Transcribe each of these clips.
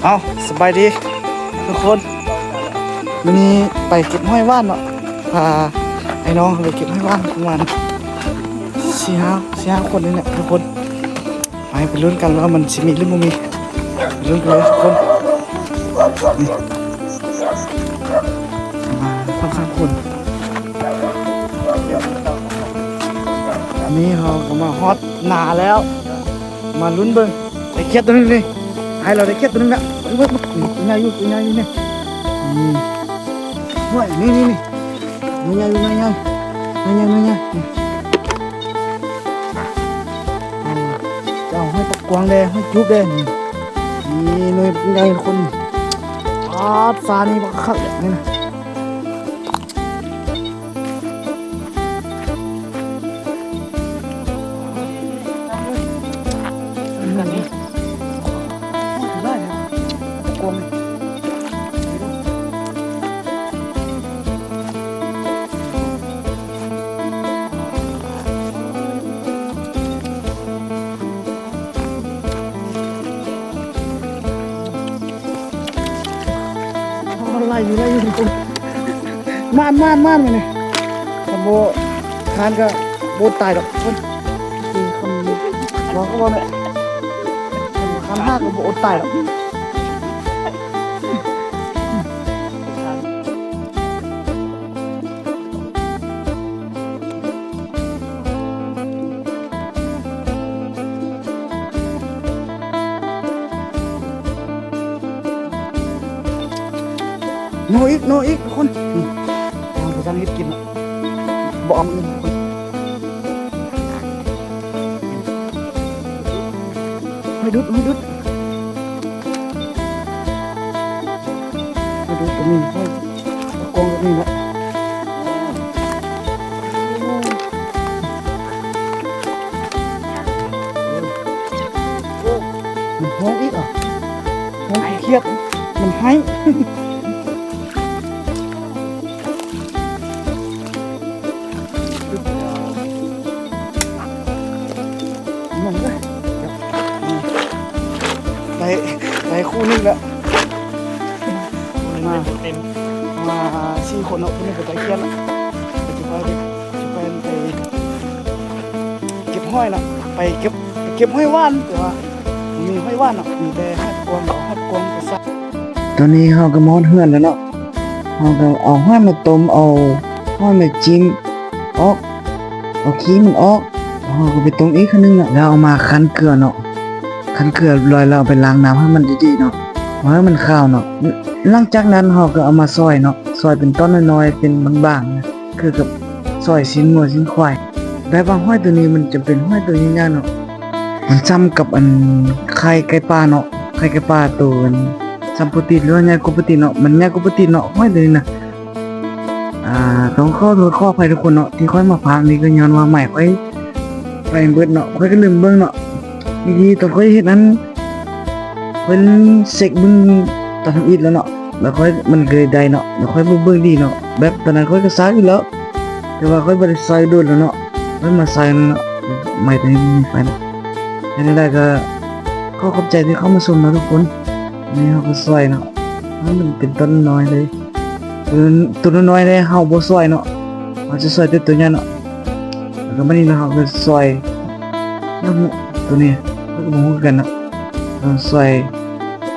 ເອົາ ສະບາຍດີທຸກຄົນ. ມື້ນີ້ໄປເກັບຫອຍຫວານເນາະ ພາໄອ້ນ້ອງໄປເກັບຫອຍຫວານປະມານສີ່ຫ້າ ສີ່ຫ້າຄົນນີ້ແຫຼະທຸກຄົນ. ໄປ ໄປລຸ້ນກັນວ່າມັນຊິມີຫຼືບໍ່ມີ ໄປລຸ້ນກັນເລີຍທຸກຄົນ. ນີ້ ມາສອງສາມຄົນ. ອັນນີ້ເຮົາກໍມາຮອດນາແລ້ວ ມາລຸ້ນເບິ່ງ. ໄດ້ຂຽດຕົວໜຶ່ງນີ້ ອ້າຍລາວໄດ້ຂຽດຕົວໜຶ່ງແລ້ວ. ໂອ້ຍ ໂອ້ຍ ໂອ້ຍ ນີ້ ຕົວໃຫຍ່ຢູ່ ຕົວໃຫຍ່ຢູ່ນີ້. ນີ້ ໂອ້ຍ ນີ້ ນີ້ ນີ້ ໜ່ວຍໃຫຍ່ຢູ່ ໜ່ວຍໃຫຍ່ ໜ່ວຍໃຫຍ່ ໜ່ວຍໃຫຍ່. ນີ້ ເອົາ ຈະເອົາຫອຍປາກກວາງແດ່ ຫອຍຈູບແດ່. ນີ້ ນີ້ໜ່ວຍໃຫຍ່ຄົນ. ປາດ ຊານີ້ບັກຄັກນີ້ນະ. ໄລ່ຢູ່ ໄລ່ຢູ່ທຸກຄົນ. ມານ ມານ ມານ ມື້ນີ້ ຄັນບໍ່ມານກໍບໍ່ຕາຍດອກທຸກຄົນ. ຄືຄຳເວົ້າກໍເວົ້າແຫຼະ ຄັນຫາກໍບໍ່ອົດຕາຍດອກ. ໂນອີກ ໂນອີກ ທຸກຄົນ. ອືມ ເອົາໄປສ້າງເຮັດກິນ ບໍ່ເອົາອື່ນ ທຸກຄົນ. ຫອຍດຸດ ຫອຍດຸດ ຫອຍດຸດກໍມີ ຫອຍ ກອງກໍມີເນາະ. ມັນຮ້ອງອີກອ່ະ ຮ້ອງຄຽດ ມັນໄຫ້. ໄດ້ ໄດ້ຄູ່ໜຶ່ງແລ້ວ ມາ ມາສີ່ຄົນເນາະ. ຜູ້ໜຶ່ງກໍໄດ້ຂຽດລະ ໄປເກັບ ໄປເກັບຫອຍເນາະ ໄປເກັບ ໄປເກັບຫອຍຫວານ ແຕ່ວ່າບໍ່ມີຫອຍຫວານເນາະ ມີແຕ່ຫອຍກວາງ ຫອຍກວາງໄປຊະ. ຕອນນີ້ເຮົາກໍມາຮອດເຮືອນແລ້ວເນາະ. ເຮົາກໍເອົາຫອຍມາຕົ້ມ ເອົາຫອຍມາຈິ້ມອອກ ເອົາຂີ້ມັນອອກ ເຮົາກໍໄປຕົ້ມອີກຄັ້ງໜຶ່ງເນາະ ແລ້ວເອົາມາຄັ້ນເກືອເນາະ. ຄັ້ນເກືອຮຽບຮ້ອຍແລ້ວ ເອົາໄປລ້າງນ້ຳໃຫ້ມັນດີໆເນາະ ເອົາໃຫ້ມັນຂາວເນາະ. ຫຼັງຈາກນັ້ນເຮົາກໍເອົາມາຊອຍເນາະ ຊອຍເປັນຕອນນ້ອຍໆ ເປັນບາງໆ ຄືກັບຊອຍຊີ້ນງົວຊີ້ນຄວາຍ. ແຕ່ວ່າຫອຍໂຕນີ້ມັນຈະເປັນຫອຍໂຕໃຫຍ່ໆເນາະ ມັນຊ່ຳກັບອັນໄຂ່ໄກ່ປ່າເນາະ ໄຂ່ໄກ່ປ່າໂຕອັນຊ່ຳປົກກະຕິ ຫຼືວ່າໃຫຍ່ກວ່າປົກກະຕິເນາະ ມັນໃຫຍ່ກວ່າປົກກະຕິເນາະ ຫອຍໂຕນີ້ນະ. ອ່າ ຕ້ອງຂໍໂທດຂໍອະໄພທຸກຄົນເນາະ ທີ່ຂ້ອຍມາພາກນີ້ກໍຍ້ອນວ່າໄມ້ຂ້ອຍໄປເບິດເນາະ ຂ້ອຍກໍລືມເບິ່ງເນາະ. ບາງທີຕອນຂ້ອຍເຮັດນັ້ນ ຂ້ອຍເຊັກເບິ່ງຕອນທຳອິດແລ້ວເນາະ ແລ້ວຂ້ອຍ ມັນກໍເລີຍໄດ້ເນາະ ແລ້ວຂ້ອຍບໍ່ເບິ່ງດີເນາະ ແບບຕອນນັ້ນຂ້ອຍກໍຊາກຢູ່ແລ້ວ ແຕ່ວ່າຂ້ອຍບໍ່ໄດ້ໃສ່ດົນແລ້ວເນາະ ຂ້ອຍມາໃສ່ເນາະ ໄມ້ໂຕນີ້ມີໄຟເນາະ. ເຮັດແນວໃດກໍຂໍຂອບໃຈທີ່ເຂົ້າມາຊົມເນາະທຸກຄົນ. ນີ້ເຮົາກໍຊອຍເນາະ ມັນເປັນຕົ້ນນ້ອຍເລີຍ ໂຕ ໂຕນ້ອຍໆເດ້ເຮົາບໍ່ຊອຍເນາະ ເຮົາຈະຊອຍແຕ່ໂຕໃຫຍ່ເນາະ. ແລ້ວກໍບາດນີ້ເນາະ ເຮົາກໍຊອຍ ຍັງຮູ້ ໂຕນີ້ເຮົາກໍບໍ່ຮູ້ຄືກັນເນາະ. ເຮົາຊອຍ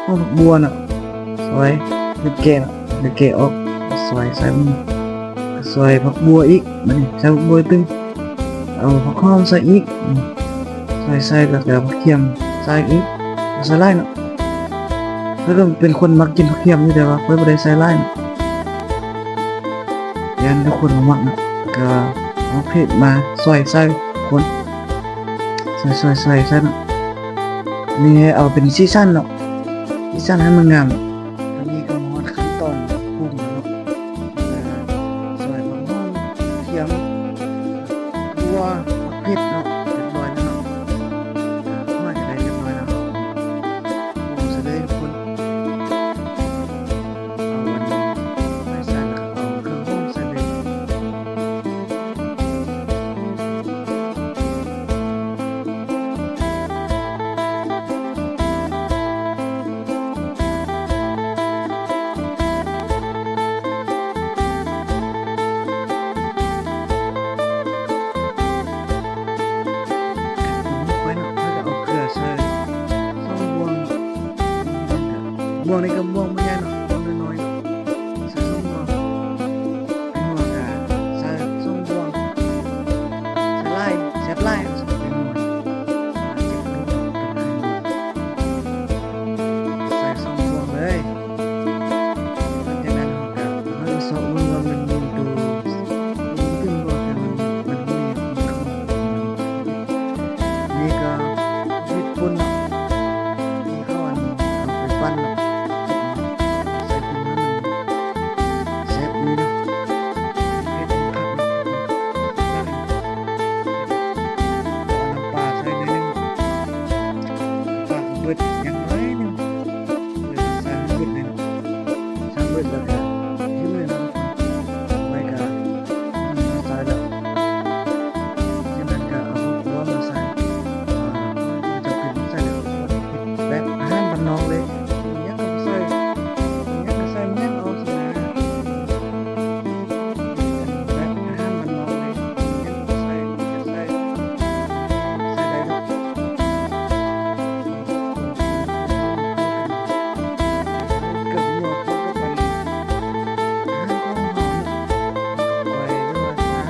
ຫົວຜັກບົວເນາະ ຊອຍ ແລ້ວແກະເນາະ ແລ້ວແກະອອກ ຊອຍໃສ່ມັນ ຊອຍຜັກບົວອີກ ບາດນີ້ໃສ່ຜັກບົວຕື່ມ ເອົາຜັກຫອມໃສ່ອີກ ອືມ ໃສ່ ໃສ່ ແລ້ວກໍເອົາກະທຽມໃສ່ອີກ ໃສ່ຫຼາຍເນາະ. ຂ້ອຍກໍເປັນຄົນມັກກິນກະທຽມຢູ່ ແຕ່ວ່າຂ້ອຍບໍ່ໄດ້ໃສ່ຫຼາຍເນາະ ຢ້ານທຸກຄົນບໍ່ມັກເນາະ. ກໍເອົາເຜັດມາຊອຍໃສ່ຄົນ ຊອຍ ຊອຍ ຊອຍໃສ່ເນາະ. ນີ້ເອົາເປັນສີສັນເນາະ ສີສັນໃຫ້ມັນງາມ. ຕອນນີ້ກໍມາຮອດຂັ້ນຕອນປຸງແລ້ວເນາະ ອ່າ ຊອຍຫອມ ກະທຽມ ບົວ ຜັກເຜັດເນາະ ຮຽບຮ້ອຍແລ້ວເນາະ ອ່າ ຫອຍກໍໄດ້ຮຽບຮ້ອຍແລ້ວເນາະ. ປຸງຊະເລີຍທຸກຄົ ບ່ວງນີ້ກໍບ່ວງບໍ່ໃຫຍ່ເນາະ ບ່ວງນ້ອຍໆ ໃສ່ສອງບ່ວງ ເປັນໜ່ວຍກະໃສ່ສອງບ່ວງ ໃສ່ຫຼາຍ ແຊບຫຼາຍ ເອົາໃສ່ເປັນໜ່ວຍ ໃສ່ສອງບ່ວງເລີຍ. ຫຼັງຈາກນັ້ນເຮົາກໍ ເຮົາກໍຊອກເບິ່ງວ່າມັນມີໂຕ ມັນເປັນບໍ່ ແຕ່ມັນ ມັນມີ ນີ້ກໍເຮັດປຸ້ນເນາະ ທີ່ເຂົາອັນເອົາໄປປັ່ນເນາະ ໃສ່ປຸ້ນໃຫ້ມັນແຊບດີເນາະ ເຮັດຄັກເນາະ ເອົານ້ຳປາໃສ່ໜ້ອຍໜຶ່ງ ປາກໍເບິດ ຍັງໜ້ອຍໜຶ່ງ ເອີ ໃສ່ໃຫ້ເບິດເລີຍ ໃສ່ເບິດແລ້ວກໍຖິ້ມເລີຍເນາະ ໄວ້ກໍ ອືມ ໃສ່ແລ້ວ ຈາກນັ້ນກໍເອົາເຂົ້າຂົ້ວມາໃສ່ ອ່າ ຈຳເປັນຕ້ອງໃສ່ແລ້ວ ແບບອາຫານບ້ານນອກເລີຍ ຫຍັງກໍໃສ່ ຫຍັງກໍໃສ່ ຫຍັງເອົາຊັ້ນນະ ແບບອາຫານບ້ານນອກເລີຍ ຫຍັງກໍໃສ່ ໃສ່ ໃສ່ໄດ້ເນາະ. ເກືອບໝົດ ເຂົ້າກັບອັນ ອາຫານຂອງເຮົາເນາະ ໄວ້ເບິ່ງວ່າຊາ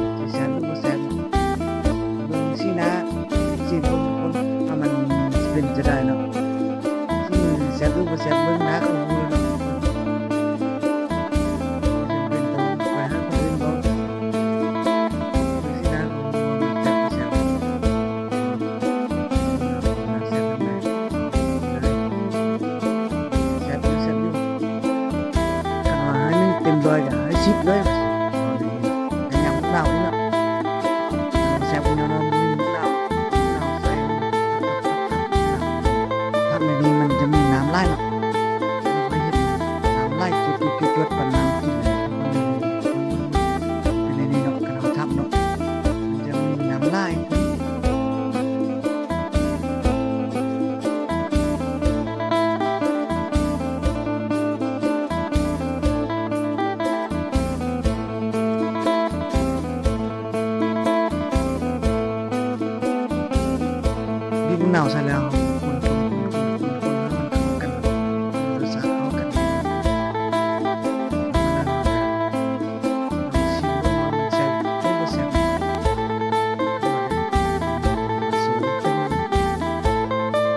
ຊິແຊບຫຼືບໍ່ແຊບ ເບິ່ງສີໜ້າ ຊິເບິ່ງຄົນ ຖ້າມັນຊິເປັນຈະໄດ້ເນາະ. ຊິແຊບຫຼືບໍ່ແຊບ ເບິ່ງໜ້າກໍຮູ້ແລ້ວເນາະ ຈຳເປັນຕ້ອງໄປຫາຄົນອື່ນບໍ່ ເບິ່ງສີໜ້າກໍຮູ້ວ່າມັນແຊບບໍ່ແຊບ ໜ້າແຊບນຳໃດ ແຊບຢູ່ ແຊບຢູ່ ຄັນວ່າໃຫ້ໜຶ່ງເຕັມຮ້ອຍກໍໃຫ້ສິບເລີຍ ກໍຍັງໜາວຢູ່ເນາະ. ແຊບຢູ່ເນາະ ມີນ້ຳ ນ້ຳໃສ່ ຜັກໃນນີ້ມັນຈະມີນ້ຳຫຼາຍເນາະ ມັນເຮັດນ້ຳຫຼາຍ ຈວດໆໆ ປານນ້ຳກິນ ເປັນອັນນີ້ເນາະ ຄັນເຮົາທຳເນາະ ມັນຈະມີນ້ຳຫຼາຍ. ບີບມະນາວໃສ່ແລ້ວ ຄົນໆໆໆ ໃຫ້ມັນເຂົ້າກັນ ລົດຊາດເຂົ້າກັນ ລອງຊີມເບິ່ງວ່າມັນແຊບຫຼືບໍ່ແຊບ ສູດ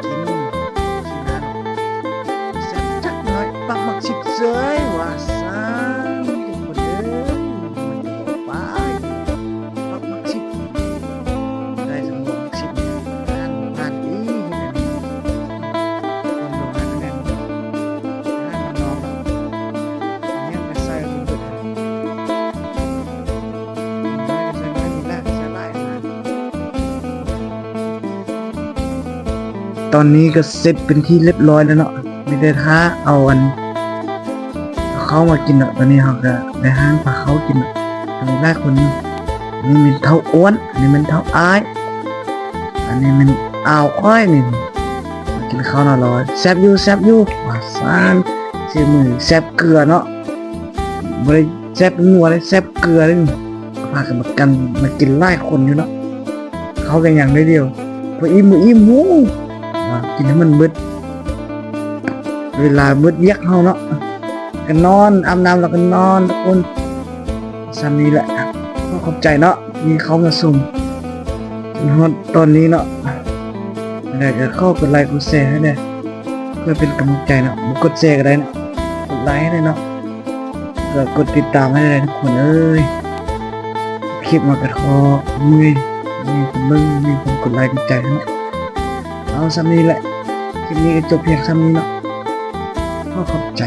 ເປັນກິນ ແຊບຈັກໜ້ອຍ ປັກໝາກຊິບເຊີຍວ່າຊັ້ນ ທຸກຄົນເອີຍ ມັນກໍບໍ່ປາຍ ປັກໝາກຊິບ ໄດ້ສຳຮອງສິບ ຮ້ານ ຮ້ານດີເຮັດອັນນີ້ ຄົນໂລງງານແມ່ນຮ້ານນອກ ຫຍັງກໍໃສ່ເບິດ ໃສ່ໜ້ອຍນີ້ລະ ໃສ່ຫຼາຍນະ. ຕອນນີ້ກໍເສັດເປັນທີ່ລຽບຮ້ອຍແລ້ວເນາະ ມີແຕ່ຖ້າເອົາອັນ ເຂົ້າມາກິນເນາະ ຕອນນີ້ເຮົາກໍໄດ້ຫາພາເຂົ້າກິນເນາະ ມີຫຼາຍຄົນ ນີ້ແມ່ນເຖົ້າອ້ວນ ອັນນີ້ແມ່ນເຖົ້າອ້າຍ ອັນນີ້ແມ່ນອາວຂ້ອຍນີ້ ມາກິນເຂົ້ານະລອຍ ແຊບຢູ່ ແຊບຢູ່ ວ່າຊັ້ນ ຊິມື້ແຊບເກືອເນາະ ບໍ່ໄດ້ແຊບນົວເດ້ ແຊບເກືອເດ້ ພາກັນມາກັນ ມາກິນຫຼາຍຄົນຢູ່ເນາະ ເຂົ້າກັນຢ່າງໜ້ອຍດຽວ ພໍອີ່ມ ບໍ່ອີ່ມ ໂຫ ວ່າກິນໃຫ້ມັນເບິດ ເວລາເບິດວຽກເຮົາເນາະ ກໍນອນ ອາບນ້ຳແລ້ວກໍນອນ ທຸກຄົນ ສ່ຳນີ້ແຫຼະ ຂໍຂອບໃຈເນາະ ທີ່ເຂົ້າມາຊົມ ຈົນຮອດຕອນນີ້ເນາະ ແລ້ວກໍຂໍກົດໄລກົດແຊໃຫ້ແດ່ ເພື່ອເປັນກຳລັງໃຈເນາະ ບໍ່ກົດແຊກໍໄດ້ເນາະ ກົດໄລໃຫ້ແດ່ເນາະ ແລ້ວກົດຕິດຕາມໃຫ້ແດ່ ທຸກຄົນເອີຍ ຄລິບມາກໍພໍເມື່ອຍ ມີຄົນເບິ່ງ ມີຄົນກົດໄລກົດແຊໃຫ້ເນາະ ເອົາສ່ຳນີ້ແຫຼະ ຄລິບນີ້ກໍຈົບພຽງສ່ຳນີ້ເນາະ ຂໍຂອບໃຈ.